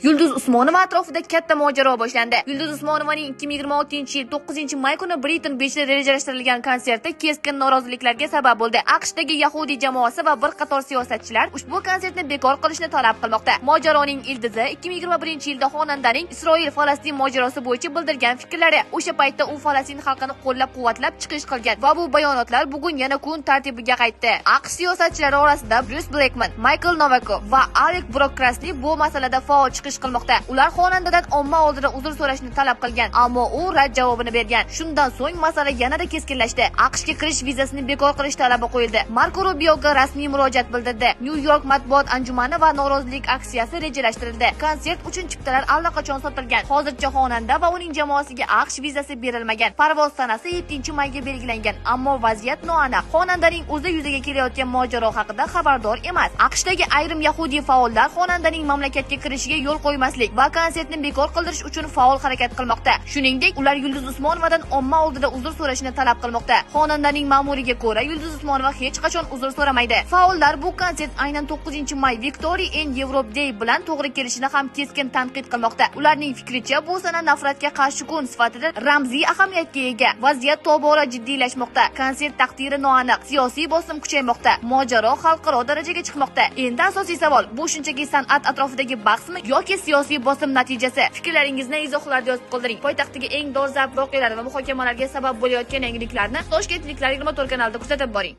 Yulduz Usmonova atrofida katta mojaro boshlandi. Yulduz Usmonovaning 2026-yil 9-may kuni Brighton Beachda rejalashtirilgan konserti keskin noroziliklarga sabab bo'ldi. AQShdagi yahudiy jamoasi va bir qator siyosatchilar ushbu konsertni bekor qilishni talab qilmoqda. Mojaroning ildizi 2021-yilda xonandaning Isroil-Falastin mojarosi bo'yicha bildirgan fikrlari. O'sha paytda u Falastin xalqini qo'llab-quvvatlab chiqish qilgan va bu bayonotlar bugun yana kun tartibiga qaytdi. AQSh siyosatchilari orasida Bryus Blekman, Maykl Novako va Alek Brok Krasni bu masalada faol chiqish qilmoqda. Ular xonandadan omma oldida uzr so'rashni talab qilgan, ammo u rad javobini bergan. Shundan so'ng masala yanada keskinlashdi. AQShga kirish vizasini bekor qilish talabi qo'yildi. Marko Rubioga rasmiy murojaat bildirdi. Nyu York matbuot anjumani va norozilik aksiyasi rejalashtirildi. Konsert uchun chiptalar allaqachon sotilgan. Hozircha xonanda va uning jamoasiga AQSh vizasi berilmagan. Parvoz sanasi 7-mayga belgilangan, ammo vaziyat noaniq. Xonandaning o'zi yuzaga kelayotgan mojaro haqida xabardor emas. AQShdagi ayrim yahudiy faollar xonandaning mamlakatga kirishiga yo'l qo'ymaslik va konsertni bekor qildirish uchun faol harakat qilmoqda. Shuningdek, ular Yulduz Usmonovadan omma oldida uzr so'rashni talab qilmoqda. Xonandaning ma'muriga ko'ra, Yulduz Usmonova hech qachon uzr so'ramaydi. Faollar bu konsert aynan 9-may Victory and Europe Day bilan to'g'ri kelishini ham keskin tanqid qilmoqda. Ularning fikricha, bu sana nafratga qarshi kun sifatida ramziy ahamiyatga ega. Vaziyat tobora jiddiylashmoqda. Konsert taqdiri noaniq, siyosiy bosim kuchaymoqda. Mojaro xalqaro darajaga chiqmoqda. Endi asosiy savol, bu shunchaki san'at atrofidagi bahsmi yoki siyosiy bosim natijasi? Fikrlaringizni izohlarda yozib qoldiring. Poytaxtdagi eng dolzarb voqealar va muhokamalarga sabab bo'layotgan yangiliklarni Toshkentliklar 24 kanalida kuzatib boring.